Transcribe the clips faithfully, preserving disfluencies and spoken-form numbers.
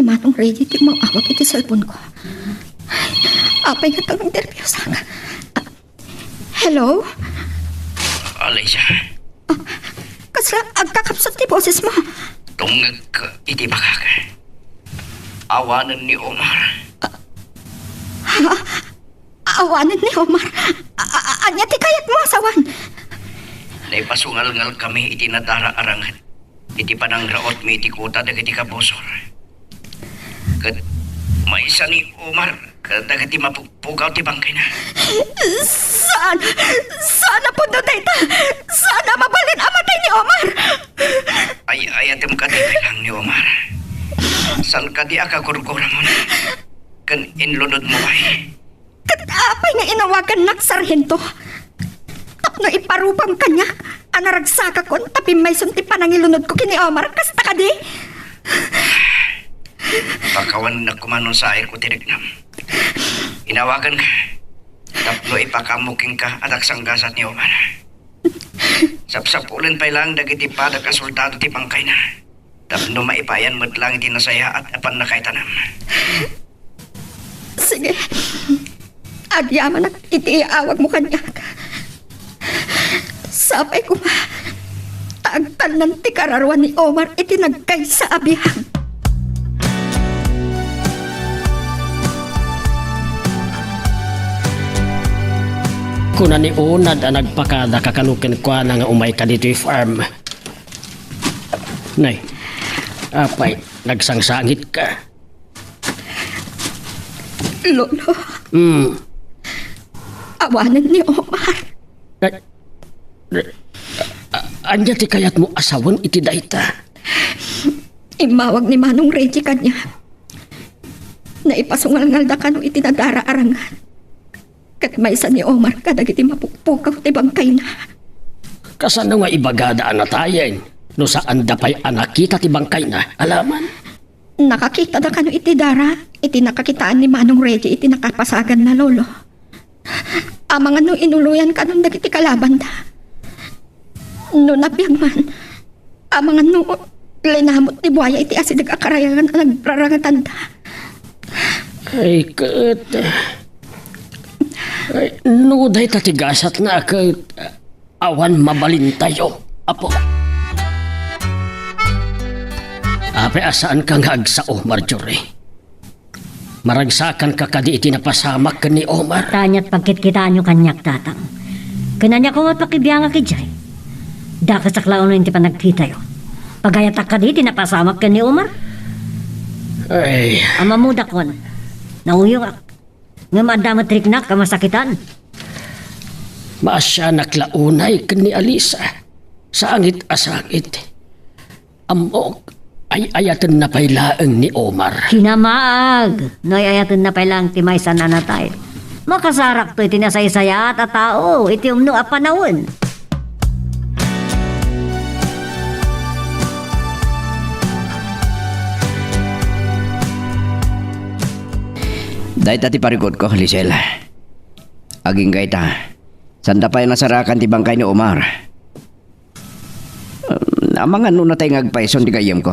ni Manong Reggie ti umaw-awag iti cellphone ko. Apay nga talagang nerbiosaka. Hello? Alicia. Ah, kasla agkakapsut ti boses mo? Tungegka iti bakak. Awanen ni Omar. Ha? Awanen ni Omar? A-, a-, a-, ania ti kayat mo a sawen? Naipasungalngalkami iti nadara a ranget iti panangrautmi iti kuta dagiti kabusor. Ket maysa ni Omar kadagiti mapukpukaw ti bangkayna. Saan? Saan a pudno dayta? Saan a mabalin a matay ni Omar? Ay-ayatem kadi bilang ni Omar. Saan kadi a kagurguramon ken inlunodmo pay? Ket apay nga inawagannak, Sarhento? Tapno iparupam kaniak a naragsakakon ta pimmayson ti panangilunodko ken ni Omar, kasta kadi? Pakawanennak koma no sairko ti riknam. Inawaganka tapno ipakaammo kenka a nagsanggasat ni Omar. Sapsapulen pay laeng dagiti padak a soldado ti bangkayna tapno maipayan met laeng iti nasayaat a pannakaitanam. Sige. Agyamanak iti iawagmo kaniak. Sapay koma ta agtalnan ti kararuan ni Omar iti nagkaysa a biag. Kuna ni Unad a nagpakada kakano kenkuana nga umayka ditoy farm. Nay, apay, nagsangsangitka? Lolo. Hmm. Awanen ni Omar. Ay, a-, ania ti kayatmo a sawen iti dayta? Immawag ni Manong Reggie kaniak. Naipasungalngalda kano iti nadara a ranget. Ket maysa ni Omar kadagiti mapukpukaw ti bangkayna. Kasano nga ibagada a natayen no saanda pay a nakita ti bangkayna? Alaman? Nakakitada kano iti dara, iti nakakitaan ni Manong Reggie iti nakapasaganna, Lolo. Amangan no inuloyan kanon dagiti kalabanda. No nabiag man, amangan no linamut ti buaya iti asideg a karayangan a nagrarangatanda. Ay, ket, ay, no dayta ti gasatna, ket awan mabalintayo, Apo. Apay a saanka nga agsao, Marjorie? Maragsakanka kadi iti napasamak ken ni Omar? Ania ti pagkitkitaanyo kaniak, Tatang? Ken ania koma ti pakibiangak idiay? Dakesak la unayen ti panagkitayo. Pagayatak kadi iti napasamak ken ni Omar? Ay. Ammomdakon. Nauyongak. Ngem adda met riknak a masakitan. Maasianak la unay ken ni Alisa. Sangit a sangit. Ammok, ay-ayatenna pay laeng ni Omar. Kinamaag no ay-ayatenna pay laeng ti maysa a natay. Makasarakto iti nasaysayaat a tao iti umno a panawen. Dayta ti parikutko, Lisel. Agingga ita, sanda pay nasarakan ti bangkay ni Omar. Um, amangan no natay nga agpayson ti gayyemko.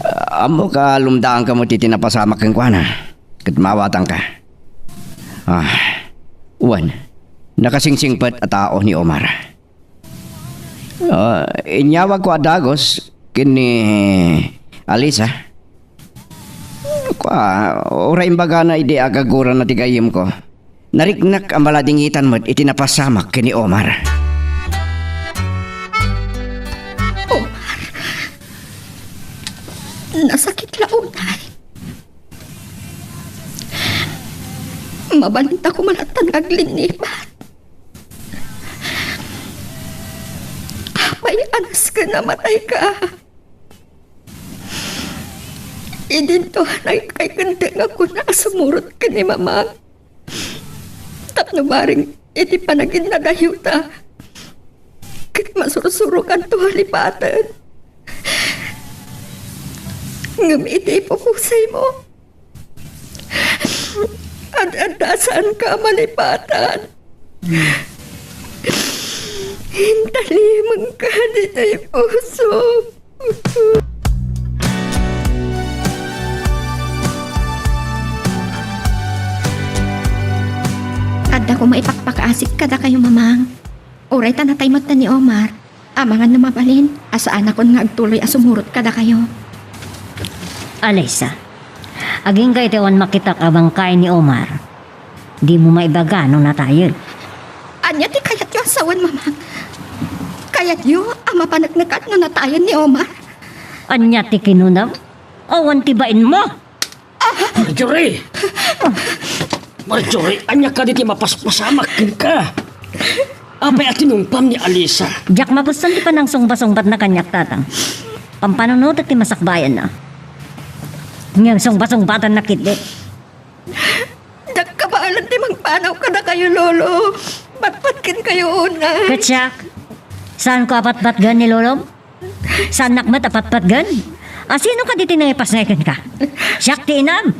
Ah, ammok a lumdaanka met iti napasamak kenkuana, ket maawatangka. Ah, wen, nakasingsingpet a tao ni Omar. Ah, inyawagko a dagus ken ni Alisa. Kua, uray imbagana idi agagurana ti gayyemko, nariknak a maladingitan met iti napasamak ken ni Omar. Omar, nasakit la unay. Mabalinta koma latta nga aglinnibat. Apay a nasken a matayka? Idinto a naikay ken dengngakon a sumurot ken ni Mama tapno bareng iti panaginnadayota ket masursurokanto a lipaten. Ngem iti ipupusaymo, ad-adda a saanka a malipatan. Intalimengka ditoy pusom. Dako maipakpakaasik kadakayo, Mamang. Uray ta natay met ni Omar, amangan no mabalin a saanakon nga agtuloy a sumurot kadakayo. Alisa, agingga iti awan makitak a bangkay ni Omar. Dimo maibaga no natayen. Ania ti kayatyo a sawen, Mamang? Kayatyo a mapaneknekan no natayen ni Omar? Ania ti kinunam? Awan ti bainmo! Marjorie! Marjorie, ania kadi ti mapaspasamak kenka? Apay a tinungpam ni Alisa? Diak magustuan ti panangsungbat-sungbatna kaniak, Tatang. Pampanunotek ti masakbayanna. Ngem sungbat-sungbatanna ketdi. Diak kabaelan ti mangpanaw kadakayo, Lolo. Patpatgenkayo unay. Ket siak, saanko a patpatgen ni Lolom? Saannak met a patpatgen? A, sino kadi ti nangipasngay kenka? Siak ti inam!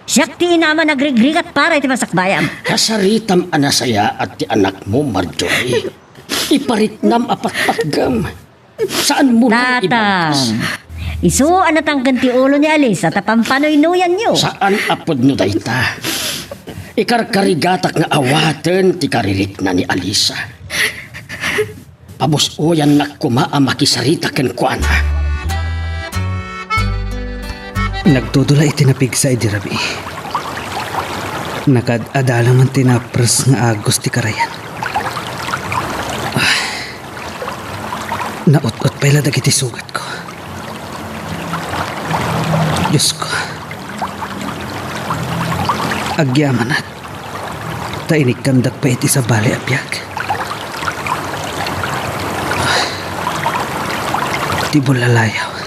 Siak ti inam a nagrigrigat para iti masakbayam. Kasaritam a nasayaat ti anakmo, Marjorie. Ipariknam a patpatgem. Saanmo la nga Tatang, ibankas? Isu a natangken ti ulo ni Alisa ta pampanuynuyanyo. Saan a pudno dayta. Ikarkarigatak nga awaten ti karirikna ni Alisa. Pabus-oyannak koma a makisarita kenkuana. Nagtudula iti napigsa idi rabii. Nakaad-adala man ti napres nga agos ti karayan. Ah, naut-ot pay la dagiti sugatko. Diosko, agyamanak ta inikkandak pay iti sabali a biag. Ti bullalayaw.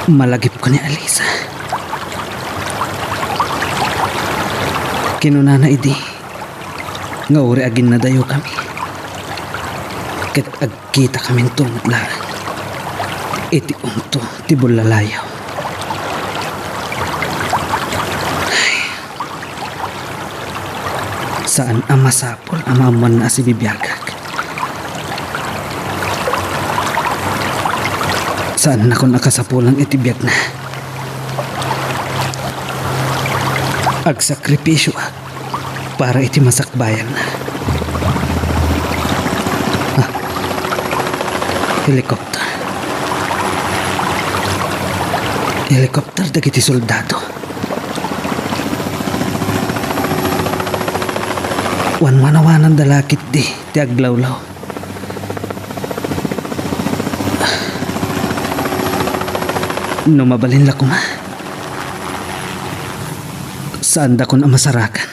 Malagipko ni Alisa. Kinunana idi nga uray aginnadayokami ket agkitakaminto met laeng iti ungto ti bullalayaw. Ay. Saan a masapul a maammoanna a sibibiagak. Saannakon a kasapulan iti biagna. Agsakripisioak para iti masakbayanna. Ah, helicopter. Helicopter dagiti soldado. Wanwanawananda la ketdi ti aglawlaw. No mabalin la koma, saandakon a masarakan.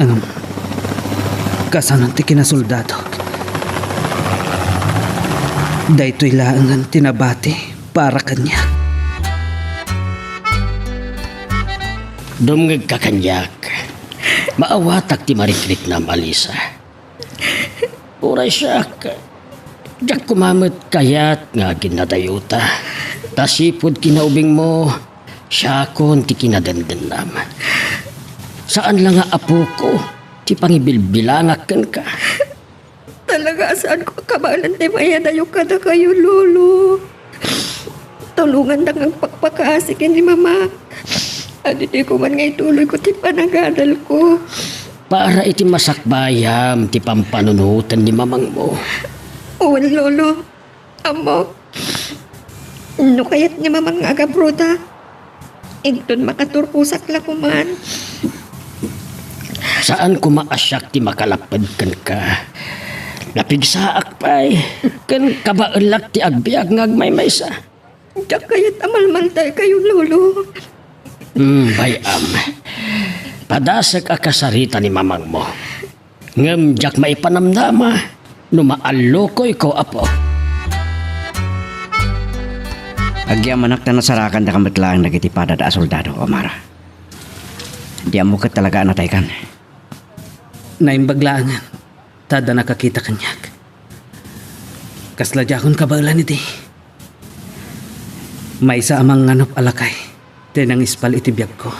Ngem, kasano ti kinasoldadok? Daytoy laengen ti nabati para kaniak. Dumngegka kaniak. Maawatak ti marikriknam, Alisa. Uray siak, diak koma met kayat nga aginnadayota. Ta sipud kinaubingmo, siakon ti kinadendennam. Saan la nga apoko ti pangibilbilangak kenka. Talaga a saanko a kabaelan ti maiyadayo kadakayo, Lolo. Tulonganda nga agpakpakaasi ken ni Mama. Adda daytoy man nga ituloyko ti panagadalko. Para iti masakbayam ti pampanunoten ni mamangmo. Wen, Lolo. Ammok, no kayat ni Mamang nga agabroda, inton makaturposak la koman. Saan koma a siak ti makalapped kenka. Napigsaak pay, ken kabaelak ti agbiag nga agmaymaysa. Diak kayat a malmaltaykayo, Lolo. Hmm, bay-am. Padasek a kasarita ni mamangmo. Ngem diak maipanamnama no maallukoyko, Apo. Agyamanak ta nasarakandaka met laeng dagiti padada a soldado, Omar. Di ammo ket talaga a nataykan. Naimbag laengen ta adda nakakita kaniak. Kasla diakon kabaelan idi. Maysa a mangnganup a lakay ti nangispal iti biagko.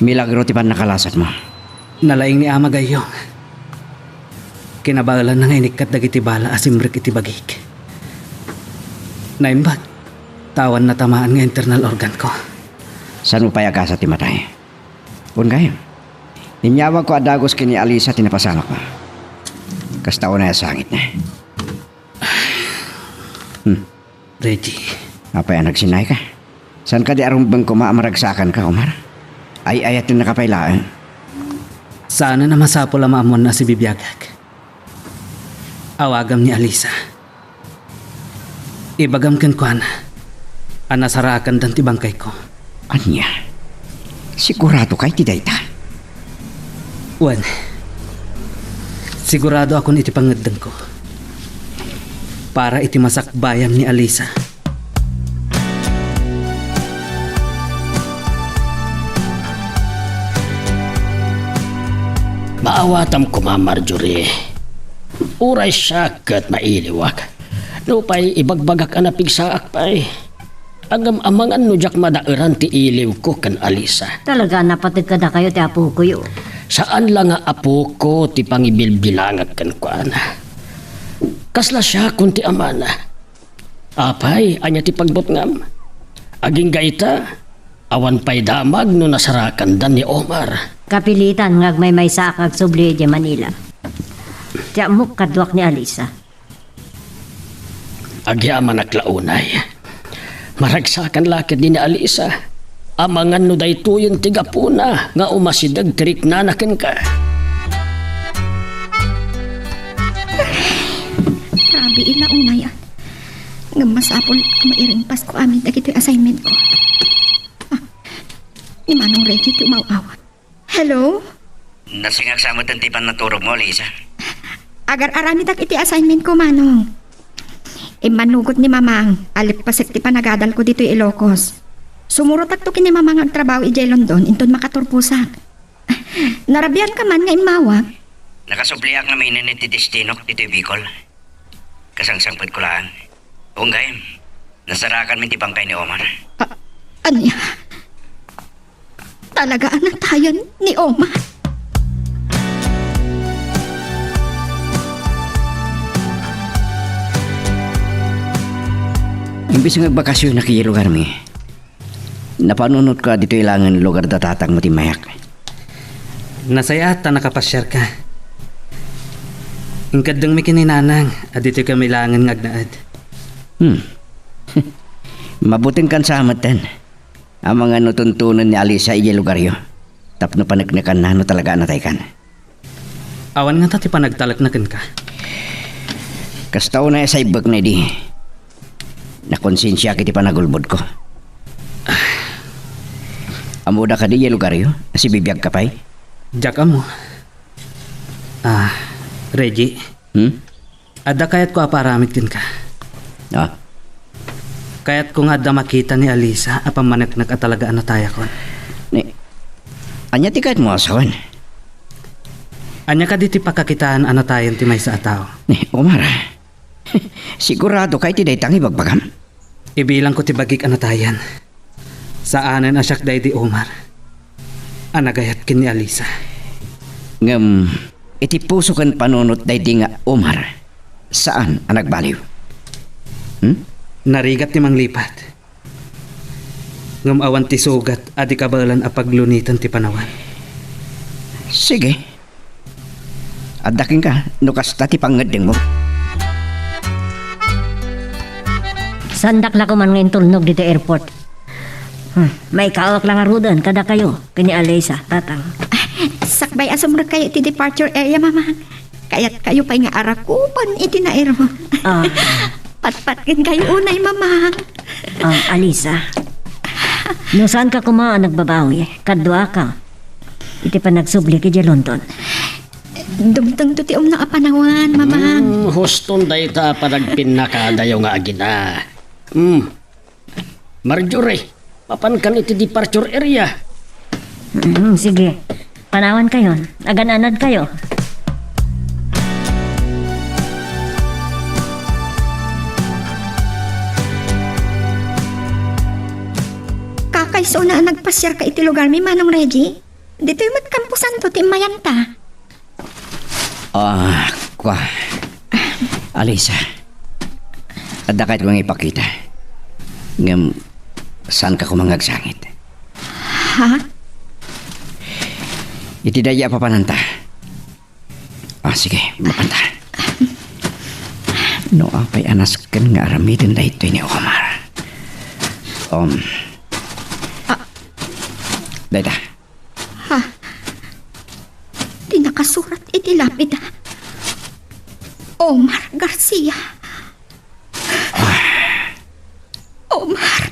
Milagro ti pannakalasatmo. Nalaing ni Ama Gayyong. Kinabaelanna nga inikkat dagiti bala a simrek iti bagik. Naimbag, ta awan natamaan nga internal organko. Saan mo pay agasa ti matay? Wen gayam. Inyawagko a dagus ken ni Alisa ti napasamakko. Kasta unay a sangitna. Hmm. Reggie. Apay a nagsinnaika? Saan kadi a rumbeng koma a maragsakanka, Omar? Ay-ayatennaka pay laeng. Saanen a masapul a maammoanna a sibibiagak. Awagam ni Alisa. Ibagam kenkuana a nasarakandan ti bangkayko. Ania? Sigurado ka iti dayta? Wen, siguradoakon iti pangngeddengko para iti masakbayam ni Alisa. Maawatam koma, Marjorie. Uray siak ket mailiwak. Nupay ibagbagak a napigsaak pay. Ngem amangan no diak madaeran ti iliwko ken Alisa. Talaga a napateg kadakayo ti apokoyo. Saan la nga apoko ti pangibilbilangak kenkuana. Kasla siakon ti amana. Apay, ania ti pagbutngam? Agingga ita, awan pay damag no nasarakandan ni Omar. Kapilitan nga agmaymaysaak agsubli idiay Manila. Ti ammok, kaduak ni Alisa. Agyamanak la unay. Maragsakan la ketdi ni Alisa. Amangan no daytoyen ti gapuna nga umasideg ti riknana kenka. Grabe, ila unay, ah. Ngem masapul a mairingpasko amin dagitoy assignment ko. Ah, ni Manong Reggie ti umaw-awat. Hello? Nasingak sa metten ti pannaturogmo, Alisa. Agar-aramidak iti assignment ko, Manong. Immanugot ni Mamang a lippasek ti panagadalko ditoy Ilocos. Sumurotakto ken ni Mamang nga agtrabaho idiay London inton makaturposak. Narabianka man nga immawag? Nakasubliak nga mainen iti destinok ditoy Bicol. Kasangsangpetko laeng. Wen gayam, nasarakanmi ti bangkay ni Omar. A-, ania? Talaga a natayan ni Omar? Imbes nga agbakasyonak idiay lugarmi, napanunotka ditoy laengen lugar da tatangmo ti immayak. Nasayaat ta nakapasiarka. Inkeddengmi ken ni Nanang a ditoykami laengen nga agnaed. Hmm. Mabutingkan sa metten. Amangan no tuntunen ni Alisa idiay lugaryo tapno paneknekanna no talaga a nataykan. Awan ngata ti panagtalekna kenka. Kasta unay a saibbekna idi. Nakonsensiak iti panagulbodko. Ammoda kadi idiay lugaryo a sibibiagka pay? Diak ammo. Ah, Reggie. Hmm? Adda kayatko a paaramid kenka. Ah? Kayatko nga adda makita ni Alisa a pammaneknek a talaga a natayakon. Ni, ania ti kayatmo a sawen? Ania kadi ti pakakitaan a natayan ti maysa a tao? Ni, Omar, siguradoka iti dayta nga ibagbagam? Ibilangko ti bagik a natayan. Saanen a siak daydi Omar a nagayat ken ni Alisa. Ngem iti puso ken panunot daydi nga Omar, saan a nagbaliw. Hmm? Narigat ti manglipat. Ngem awan ti sugat a di kabaelan a pagluniten ti panawan. Sige. Adda kenka, no kasta ti pangngeddengmo. Saandak la koman nga intulnog ditoy airport. Hmm, maikaawak la ngaruden kadakayo ken ni Alisa, Tatang. Sakbay a sumrekkayo iti departure area, Mamang. Kayatkayo pay nga arakupan iti nairo. Ah. Patpatgenkayo unay, Mamang. Ah, Alisa. No saanka koma a nagbabawi, kaduaka iti panagsubli idiay London. Dumtengto ti umno a panawan, Mamang. Hmm, huston dayta a panagpinnakadayo nga agina. Hmm. Marjorie, mapankan iti departure area. Mm, sige. Panawankayon. Agan-anadkayo. Kakaisuna a nagpasiarka iti lugarmi, Manong Reggie? Ditoy met kamposanto ti immayanta. Ah, kua. Alisa, adda kayatko nga ipakita. Ngem, saanka koma nga agsangit? Ha? Iti daydi a papananta. Ah, sige, mapanta. No apay a nasken nga aramiden daytoy ni Omar? Um. Ah. Dayta. Ha? Ti nakasurat iti lapida. Omar Garcia. Ah. Omar.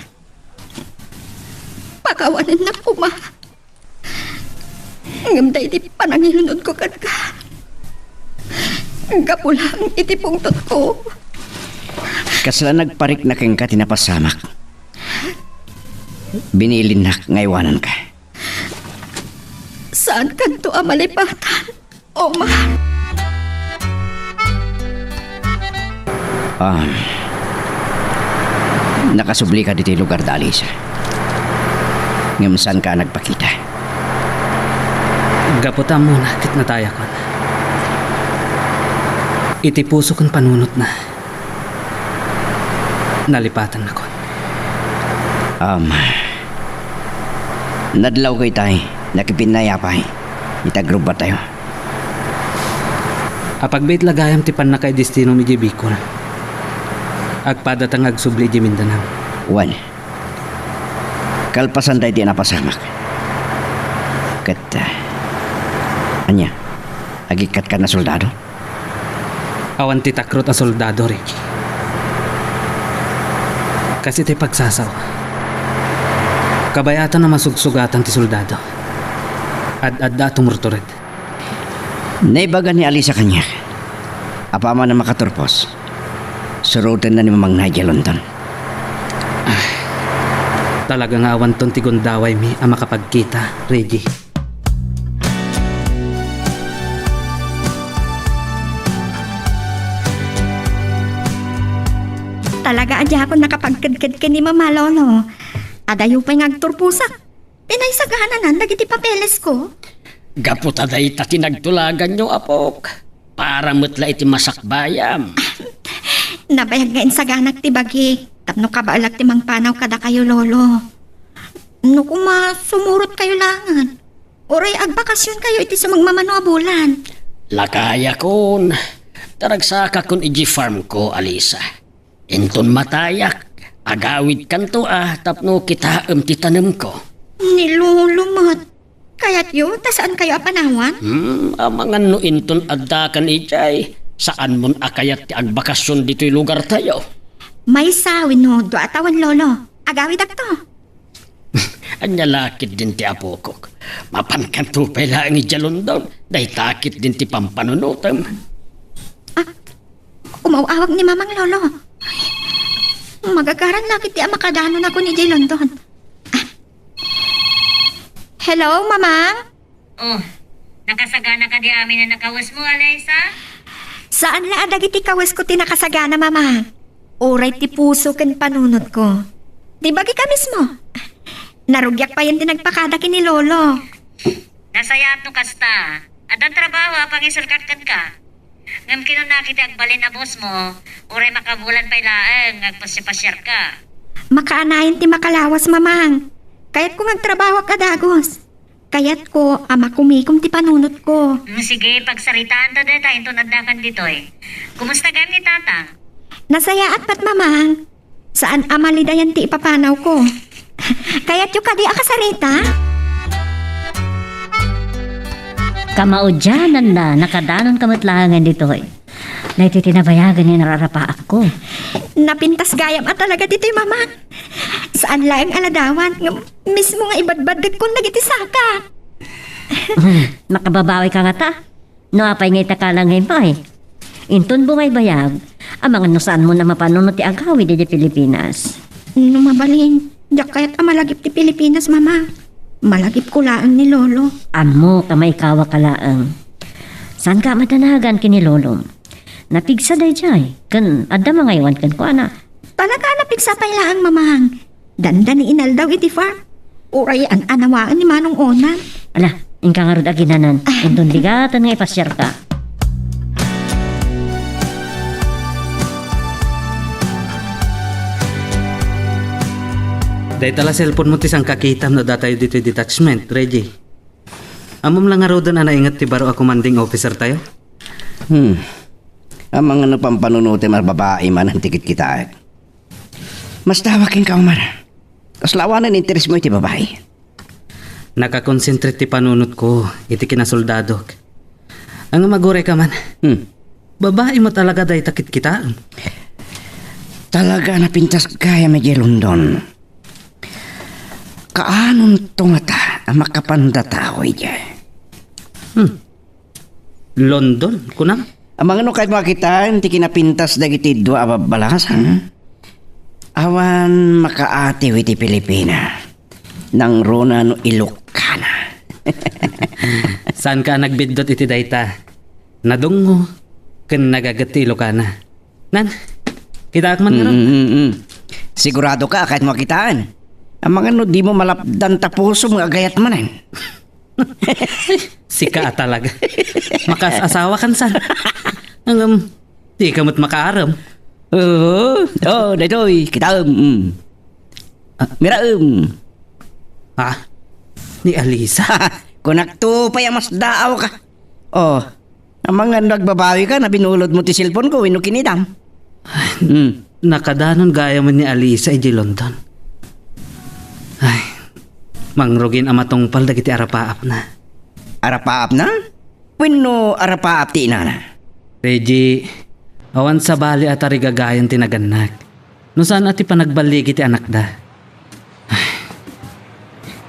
Pakawanennak koma. Ngem daydi panangilunodko kenka, gapu laeng iti pungtotko. Kasla nagparikna kenka ti napasamak. Binilinnak nga iwananka. Saankanto a malipatan. Omar. Ah, nakasublika ditoy lugar da Alisa. Ngem saanka a nagpakita? Gapu ta ammona ket natayakon. Iti puso ken panunotna, nalipatannakon. Um, nadlawko itay, nakipinnayapay, iti agrubbattayo. Apagbiit la gayam ti pannakaidestinom idiay Bicol. Agpadata nga agsubli idiay Mindanao. Wen, kalpasan daydi a napasamak. Ket, ah, ania, agikkatka a soldado? Awan ti takrot a soldado, Ricky. Kas iti pagsasao, kabayatan a masugsugatan ti soldado. Ad-adda a tumurtured. Naibaga ni Alisa kaniak, apaman a makaturpos, surotenna ni Mamangna idiay London. Ah, talaga nga awanton ti gundawaymi a makapagkita, Reggie. Talaga a diakon nakapagkedked ken ni Mama, Lolo. Adayo pay nga agturposak. Pinaisagananan dagiti papelesko. Gapu ta dayta ti nagtulaganyo, apok. Para met la iti masakbayam. Nabayag nga insaganak ti bagik tapno kabaelak ti mangpanaw kadakayo, Lolo. No koma, sumurotkayo laengen. Uray agbakasionkayo iti sumagmamano a bulan. Lakayakon. Ta ragsakakon idiay farmko, Alisa. Inton matayak, agawidkanto a tapno kitaem ti tanemko. Ni Lolo met. Kayatyo ta saankayo a panawan? Hmm, amangan no inton addakan idiay, saanmon a kayat ti agbakasion ditoy lugartayo. Maysa wenno dua a tawen, Lolo. Agawidakto. Ania la ketdin ti apokok? Mapankanto pay laeng idiay London. Dayta ketdin ti pampanunotem. Ah, umaw-awag ni Mamang, Lolo. Magagaran la ketdi a makadanonakon idiay London. Ah. Hello, Mamang? Oh, nakasagana kadi amin a nakawesmo, Alisa? Saan la a dagiti kawesko ti nakasagana, Mama. Uray ti puso ken panunotko. Ti bagika mismo. Narugiak payen ti nagpakada ken ni Lolo. Nasayaat no kasta. Addan trabaho a pangiserkak kenka. Ngem kinunana iti agbalin a bossmo, uray makabulan pay laeng nga agpasiarka. Makaanayon ti makalawas, Mamang. Kayatko nga agtrabahoak a dagus. Kayatko a makumikom ti panunotko. Mm, sige, pagsaritaanta dayta inton addakan ditoy. Kumusta gayam ni Tatang? Nasayaat met, Mamang. Saan a malidayan ti ipapanawko. Kayatyo kadi a kasarita? Kamaudiananna, nakadanonka met laengen ditoy. Daytoy ti nabayagen nga inararapaakko. Napintas gayam a talaga ditoy, Mama. Saan laeng a ladawan, ngem mismo nga ibadbaddekko dagiti saka. Hmm, makababawika ngata? No apay nga ita ka la nga imbay? Inton bumaybayag, amangan no saanmon a mapanunot ti agawid idiay Pilipinas. No mabalin, diak kayat a malagip ti Pilipinas, Mama. Malagipko laeng ni Lolo. Ammok a maikawaka laeng. Saanka a madanagan ken ni Lolom? Napigsa daydiay, ken adda mangaywan kenkuana. Talaga a napigsa pay laeng, Mamang. Dandani inaldaw iti farm. Uray an-anawaen ni Manong Onan. Ala, inka ngarud aginanan. Ah. Inton ligaten nga ipasiarka. Dayta la cellphone mo ti sangkakitam no datayo ditoy detachment, Reggie. Ammom la ngaruden a nainget ti baro a commanding officer tayo? Hmm. Amangan no pampanunotem a babai manen ti kitkitaek. Mas tawag kenka, Omar. Kasla awanen interes mo iti babai. Nakakonsentrate ti panunotko iti kinasoldadok. Ngem aguray ka man. Hmm. Babai mo talaga dayta kitkitaem. Talaga a napintas gayam idiay London. Kaanonto ngata a makapanda tao idiay? Hmm. London, kunam? Amangan no kayatmo a kitaen ti kinapintas dagiti dua a babbalasang? Awan makaatiw iti Pilipina. Nangruna no Ilocana. Saanka a nagbiddut iti dayta? Nadungngo ken nagaget ti Ilocana. Nan, kitaak man ngarud. Mm, mm, mm. Sigurado ka a kayatmo a kitaen? Amangan no dimo malapdan ta pusom nga agayat manen. Sika a talaga. Makas-asawa kan san? Ngem, dika met makaaram. Oo, oo, daytoy, kitaem. Mm. Ah. Miraem. Ha? Ni Alisa? Kunakto pay a masdaawka. Oh, amangan no agbabawi ka, nabinulod mo ti cellphone ko wenno kinidam. Hmm. Nakadanon gayam ni Alisa idiay London. Ay, mangrugin a matungpal dagiti arapaapna. Arapaapna? Wenno arapaap ti inana? Reggie, awan sabali a tarigagayan ti nagannak. No saan a ti panagballigi ti anakda. Ay,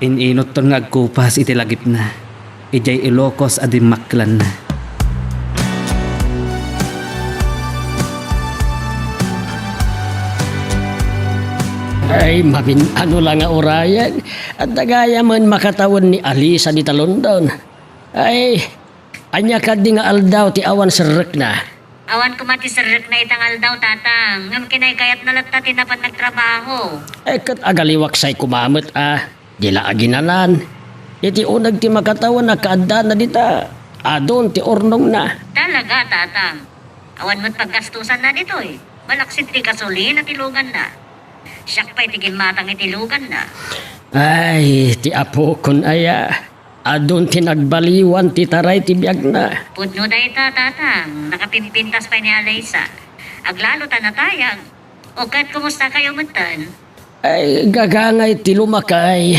in-inutton nga agkupas iti lagipna idiay Ilocos a dimmakkelanna. Ay, mamin-ano la nga urayen. Adda gayamen makatawen ni Alisa dita London. Ay, ania kadi nga aldaw ti awan serrekna? Awan koma ti serrekna ita nga aldaw, Tatang. Ngem kinaykayatna latta ti napan nagtrabaho. Eh, ket agaliwak say koma met a, di la aginanan. Iti uneg ti makatawen a kaaddana dita, adun ti urnongna. Talaga, Tatang. Awan met paggastusanna ditoy. Malaksid ti gasolina ti luganna. Siak pay ti gimmatang iti luganna. Ay, ti apokon aya. Adun ti nagbaliwan ti taray ti biagna. Pudno dayta, Tatang. Nakapimpintas pay ni Alisa. Aglalo ta natayag. O ket, kumustakayo metten? Ay, gagangay ti lumakay.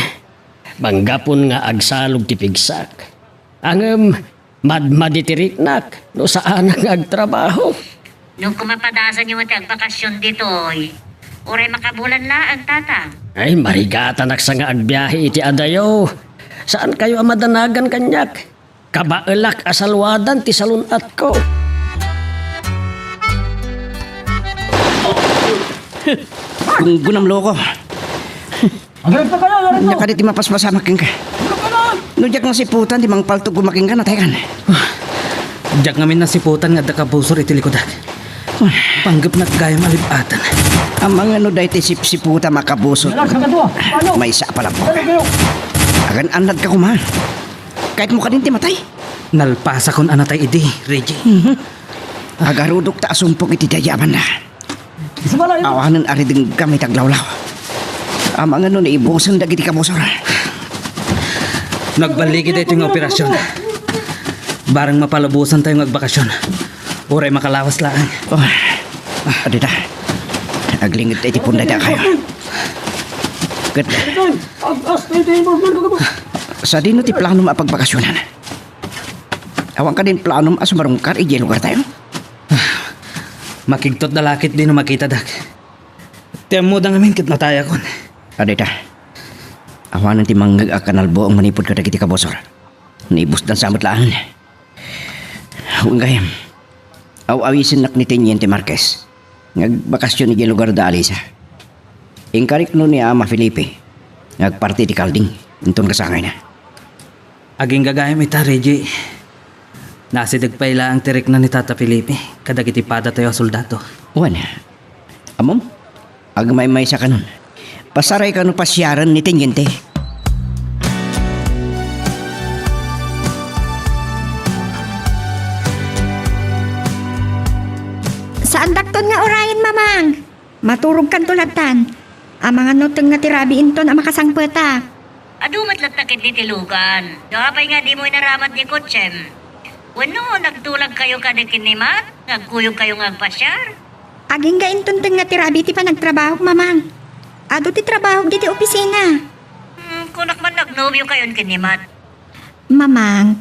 Manggapon nga agsalog ti pigsak. Ngem, madmadi ti riknak no saanak nga agtrabaho. No koma padasanyo ti agbakasyon ditoy, uray makabulan laeng, Tatang. Ay, marigatanak sa nga agbiahe iti adayo. Saankayo a madanagan kaniak? Kabaelak a saluadan ti salun-atko. Gunggunam, loko. Agayat na kayo, agayat na. Ania kadi ti mapaspasamak kenka? Agayat na. No diak nasiputan ti mangpaltog koma kenka, nataykan. Diak ngamin nasiputan nga adda kabusor iti likudak. Panggepnak gayam a lib-atan. Amangan no daytoy sipsiputam a kabusor. Relax, agayat na. Ano? Maysa a palabok. Ano kayo? Agan-annadka koma. Kayatmo kadin ti matay? Nalpasakon a natay idi, Reggie. Mhm. Agarudok ta a sumpok iti daydi a banda. Awanen a ridenggam iti aglawlaw. Amangan no naibusen dagiti kabusor. Nagballigi daytoy nga operasyon. Barang mapalubosantayo nga agbakasyon. Uray makalawas laeng. Oh. Adda ta. Aglinged ta iti punda dakayo. Ket sadino ti planom a pagbakasyonan? Awan kadin planom a sumarungkar idiay lugartayo? Makigtot da la ketdi no makitadak. Ti ammoda ngamin ket natayakon. Adda ta. Awanen ti mangngeg a kanalbuong manipud kadagiti kabusor. Naibusdan sa met laeng. Wen gayam. Aw-awisennak ni Teniente Marquez nga agbakasyon idiay lugar da Alisa. Inkarikno ni Ama Felipe nga agparti iti kalding inton kasangayna. Agingga gayam ita, Reggie. Nasideg pay laeng ti rikna ni Tata Felipe kadagiti padatayo a soldado. Wen, ammom, agmaymaysa kanon. Pasaray kano pasiaren ni Teniente. Saandakton nga urayen, Mamang. Maturogkanto lattan. Amangan no tengnga ti rabii inton a makasangpetak. Adu met latta ketdi ti lugan. No apay nga dimo inaramat ni kotsem? Wenno nagtulagkayo kadi ken ni Mat nga agkuyogkayo nga agpasiar? Agingga inton tengnga ti rabii ti panagtrabahok, Mamang. Adu ti trabahok ditoy opisina. Hmm, kunak man nagnobiokayon ken ni Mat. Mamang,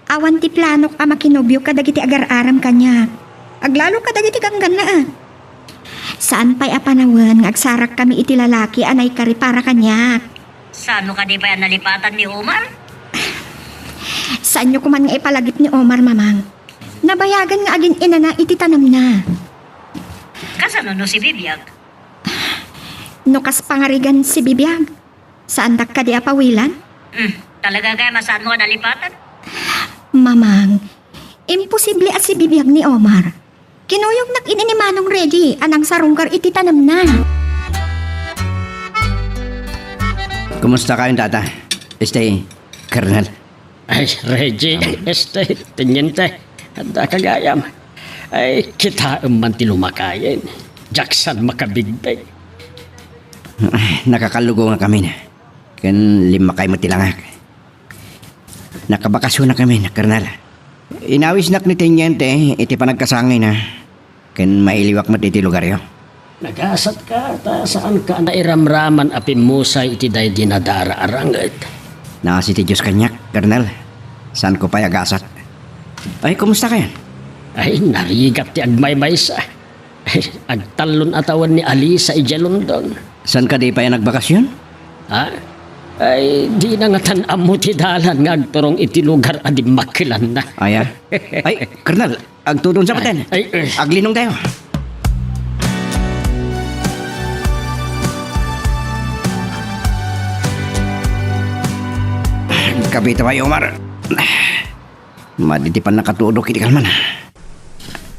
awan ti planok a makinobio kadagiti agar-aram kaniak. Aglalo kadagiti ganggannaet. Saan pay a panawen nga agsarakkami iti lalaki a naikari para kaniak. Saan no kadi pay a nalipatan ni Omar? Saanyo koman nga ipalagip ni Omar, Mamang. Nabayagan nga agin-inana iti tanemna. Kasano no si Bibiag? No kas pangarigan si Bibiag, saandak kadi a pawilan? Hmm, talaga kaya masano a nalipatan? Mamang, imposible a si Bibiag ni Omar. Kinuyognak idi ni Manong Reggie a nangsarungkar iti tanemna. Kumusta kayon, Tata? Este, Colonel. Ay, Reggie, este, teniente. Adda ka gayam. Ay, kitaem man ti lumakayen. Diak san makabigbeg. Ay, nakakallugo nga kami na. Ken limmakay met ti langak. Nakabakasyon na kami, Colonel. Inawisnak ni Teniente iti panagkasangina. Ken mailiwak met iti lugaryo. Nagasatka ta saanka a nairamraman a pimmusay iti daydi nadara a ranget. Naasi ti Dios kaniak, Colonel. Saanko pay a gasat. Ay, kumusta kayan? Ay, narigat ti agmaymaysa. Ay, agtallon a tawen ni Alisa idiay London. Saan kadi pay a nagbakasyon? Ha? Ay, dina ngatan ammo ti dalan nga agturong iti lugar a dimmakkelanna. Aya? Ay, Colonel, agtudon sa baten. Ay, ay. Aglinong tayo. Kapita pay, Omar. Madi ti pannakatudok iti kalman.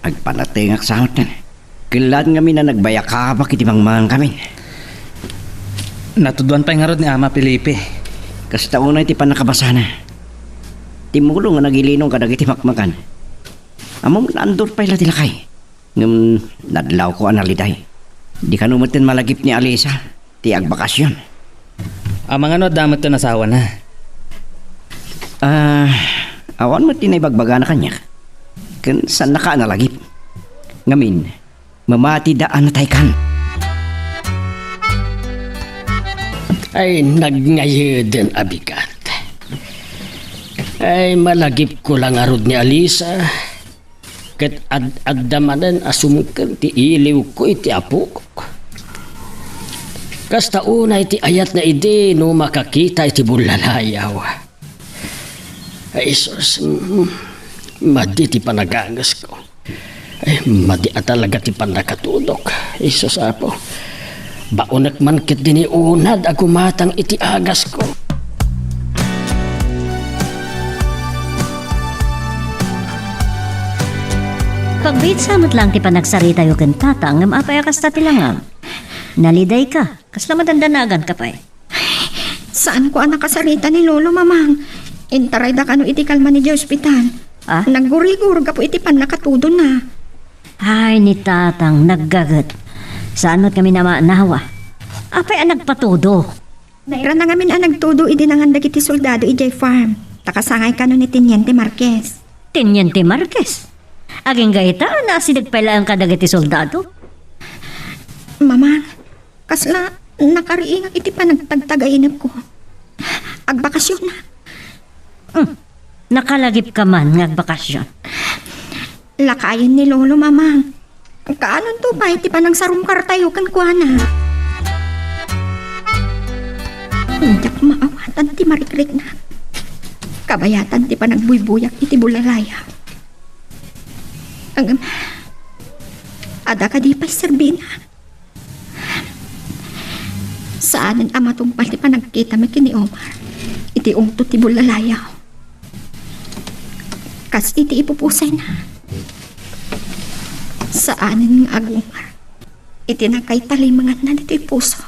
Agpanatengak sa met. Ket laeng ngamin a nagbayakabak iti mangmangan kami. Natudoan pay ngarud ni Ama Felipe. Kasta unay ti pannakabasana. Timmulo nga nagilinong kadagiti makmakan. Ammom, naandor pay la ti lakay. Ngem nadlawko a naliday. Di kano metten malagip ni Alisa ti agbakasyon. Amangan no adda met ti asawana? Ah, awan met ti naibagbagana kaniak. Ken saannaka a nalagip. Ngamin, mamatida a nataykan. Ay, nagngayaden a bigat. Ay, malagipko la ngarud ni Alisa. Ket ad-adda manen a sumker ti iliwko iti apok. Kasta unay ti ayatna idi no makakita iti bullalayaw. Ay, Jesus, mm, madi ti panagangesko. Ay, madi a talaga ti pannakatudok. Jesus, Apo. Baonek man ketdi ni unad a gumatang iti agasko. Pagbiitsa met laeng ti panagsaritayo ken Tata, ngem apay a kasta ti langam? Nalidayka, kasla madandanaganka pay. Saanko a nakasarita ni Lolo, Mamang. Intarayda kano iti kalman idiay ospital. Ah? Naggurigur gapu iti pannakatudonna. Ay, ni Tatang, naggaget. Saan met ngamin a maannawa? Apay a nagpatudo? Nairana ngamin a nagtudo idi nangan dagiti soldado idiay farm. Ta kasangay kano ni Teniente Marquez. Teniente Marquez? Agingga ita, naasideg pay laeng kadagiti soldado? Mamang, kasla nakariingak iti panagtagtagainepko. Agbakasyon na. Hmm. Nakalagipka man nga agbakasyon. Lakayen ni Lolo, Mamang. Kaanonto pay ti panangsarungkartayo kenkuana? Diak maawatan ti marikrikna. Kabayatan ti panagbuybuyak iti bulalayaw. Ngem, adda kadi pay serbina? Saanen a matungpal ti panagkitami ken ni Omar iti ungto ti bulalayaw. Kas iti ipupusayna, saanen nga agumar iti nakaitalimenganna ditoy puso.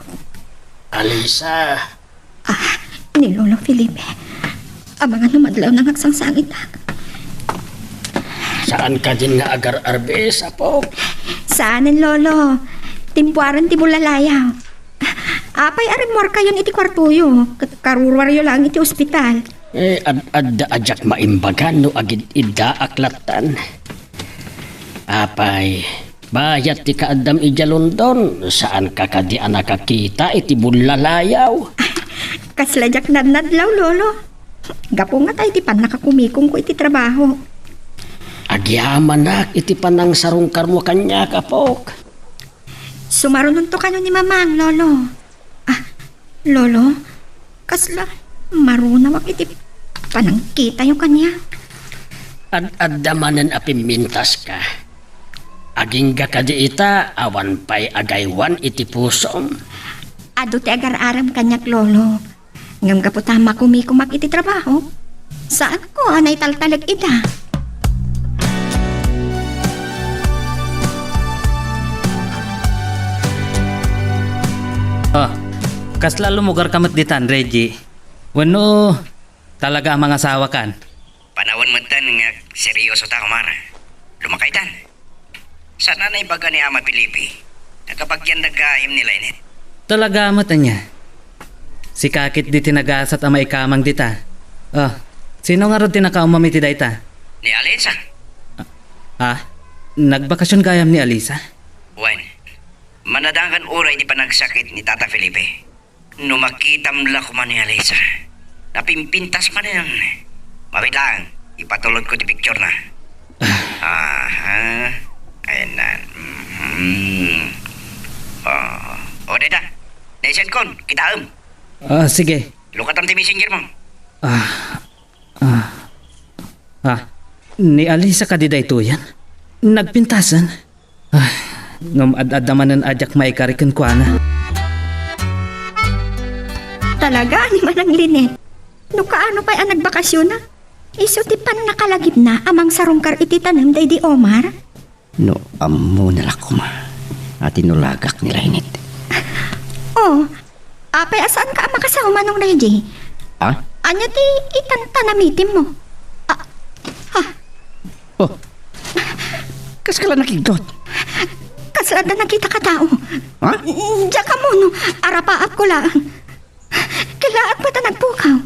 Alisa, Ah, ni Lolo Felipe. Amangan no madlawna nga agsangsangitak. Saan kadin nga agar-arbes, apo? Saanen, Lolo. Timpuaren ti bulalayaw. Apay a rimmuarkayon iti kuartoyo, ket karuruaryo laeng iti ospital? Eh, ad-, adda a diak maimbagan no agid-iddaak lattan. Apay, bayat ti kaaddam idiay London, saanka kadi a nakakita iti bullalayaw? Kasla diak nadnadlaw, Lolo. Gapu ngata iti pannakakumikongko iti trabaho. Agyamanak iti panangsarungkarmo kaniak, apok. Sumarunonto kano ni Mamang, Lolo. Ah, Lolo, kasla marunawak iti panangkitayo kaniak. Ad-adda manen a pimmintaska. Agingga kadi ita, awan pay agaywan iti pusom. Adu ti agar-arem kaniak, Lolo. Ngem gapu ta makumikomak iti trabaho, saanko a naitaltalek ida. Ah, kasla lumugarka met ditan, Reggie? Wenno talaga a mangasawakan? Panawen metten nga seryoso ta, Omar. Lumakaytan. Saan a naibaga ni Ama Felipe? Nakabagian da gayam ni Lynette. Talaga met ania? Sika ket di ti nagasat a maikamang dita. Ah, sino ngarud ti nakaumam iti dayta? Ni Alisa. Ah, nagbakasyon gayam ni Alisa? Wen, manadangan uray ti panagsakit ni Tata Felipe. No makitam la koma ni Alisa, napimpintas manen. Mabiit lang, ipatulodko ti picture na. Aha. Ayan na. Mhm. Oh. O, dayta. Naisend kon, kitaem. Ah, sige. Lukatam ti messenger mo. Ah, Ah. Ah, ni Alisa kadi daytoyen? Nagpintasen? Ah, ngem ad-adda manen a diak maikari kenkuana. Talaga, ni Manang Lynette? No kaano pay a nagbakasyon na? Isu ti pannakalagipna a mangsarungkar iti tanem daydi Omar? No ammona la koma a tinulagak ni Lynette. Oh, apay a saanka a makasaw, Manong Reggie? Ah? Ania ti itantanamitim mo? Ah, ha? Oh, kaska la nakigtot? Kasla adda nakitaka a tao. Ha? Diak ammo no arapaapko laeng. Kalaat met a nagpukaw.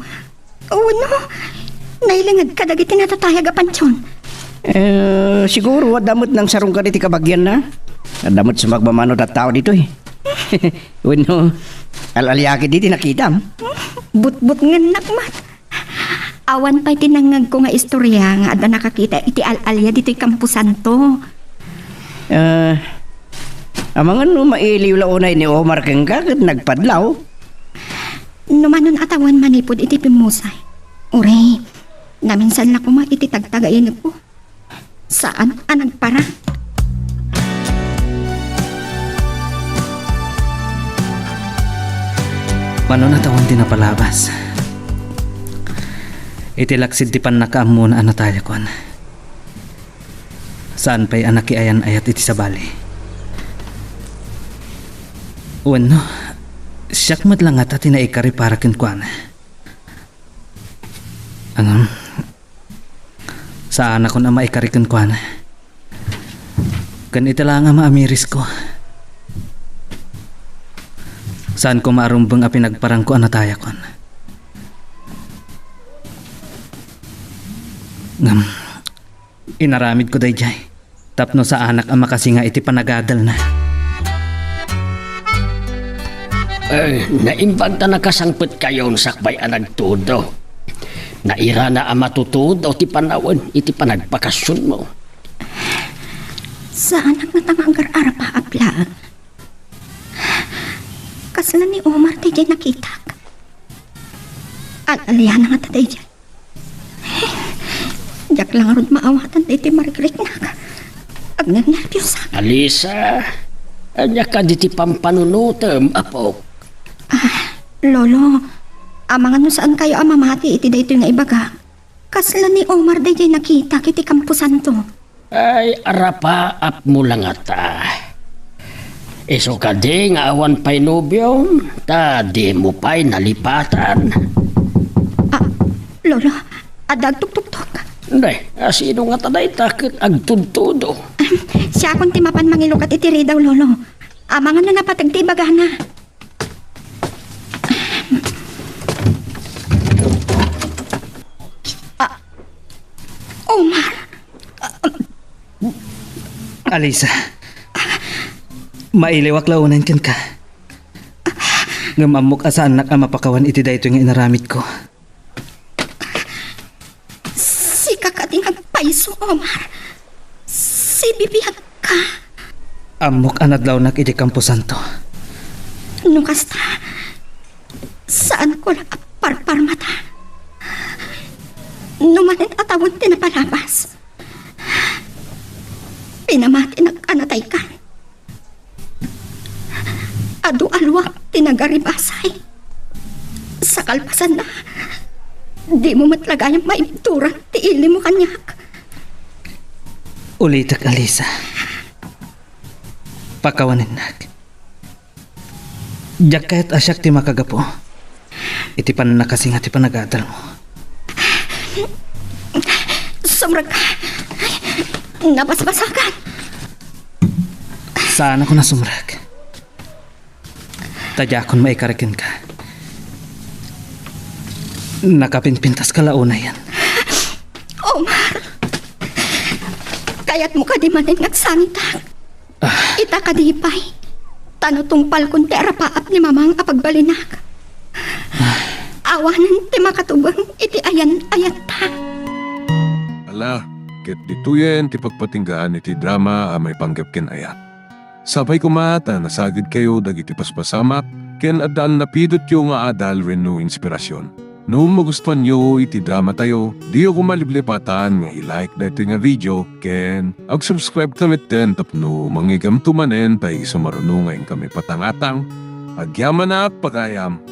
Wenno, nailinged kadagiti natatayag a pantion. Eh, siguro, adda met nangsarungkar iti kabagianna. Adda met sumagmamano tattao ditoy. Wenno, al-alia ketdi ti nakitam. Butbutngennak met. Awan pay ti nangngegko nga istoria nga adda nakakita iti al-alia ditoy Camposanto. Eh, amangan no mailiw la unay ni Omar kenka ket nagpadlaw. No manon a tawen manipud iti pimmusay. Uray, naminsan la koma iti tagtagainekko. Saan a nagpara. Manon a tawen ti napalabas. Iti laksid ti pannakaammona a natayakon. Saan pay a nakiayan-ayat iti sabali. Wenno, siak met la ngata ti naikari para kenkuana. Ngem, saanakon a maikari kenkuana. Ken iti la nga maamirisko. Saanko maarumbeng a pinagparangko a natayakon. Ngem, inaramidko daydiay tapno saanak a makasinga iti panagadalna. Eh, naimbag ta nakasangpetkayon sakbay a nagtudo. Nairana a matutudo ti panawen iti panagpakasyonmo. Saanak ngata nga agar-arapaap laeng. Kasla ni Omar daydiay nakitak. Al-aliana ngata daydiay. Diak la ngarud maawatan daytoy marikriknak. Agnernerbios. Alisa, ania kadi ti pampanunotem, apok? Ah, Lolo, amangan no saankayo a mamati iti daytoy nga ibaga. Kasla ni Omar daydiay nakitak iti Camposanto. Ay, arapaapmo la ngata. Isu kadi nga awan pay nobiom, ta dimo pay nalipatan. Ah, Lolo, adda agtuktuktok. Nay, a sino ngata dayta ket agtudtudo? Siakon ti mapan mangilukat iti ridaw, Lolo. Amangan no napateg ti ibagana. Omar! Alisa, mailiwak la unayen kenka. Ngem ammok a saannak a mapakawan iti daytoy nga inaramidko. Sika kadi nga agpayso, Omar. Sibibiagka. Ammok a nadlawnak iti kamposanto. No kasta, saanko la a parparmata. No manen a tawen ti napalabas, pinamatinak a nataykan. Adu a luak ti nagaribasay. Sa kalpasanna, dimo met la gayam maibturan ti ilimo kaniak. Ulitek, Alisa. Pakawanennak. Diak kayat a siak ti makagapu iti pannakasinga ti panagadalmo. Sumrek ka. Nabasbasakan. Saanakon a sumrek. Ta diakon maikari kenka. Nakapinpintaska la unayen. Omar! Kayatmo kadi manen nga agsangitak? Ita kadi pay, ta no tungpalkon ti arapaap ni Mamang a pagbalinak, awanen ti makatubeng iti ayan-ayatta. Ala, ket ditoyen ti pagpatinggaan iti drama a maipanggep ken ayat. Sapay koma ta nasagidkayo dagiti paspasamak ken adda a napidotyo nga adal wenno inspirasyon. No magustuanyo iti dramatayo, diyo koma liplipatan nga i-like daytoy nga video ken ag-subscribe ta metten tapno mangigamto manen ta isu maruno nga inkami patangatang. Agyamanak, pagayam!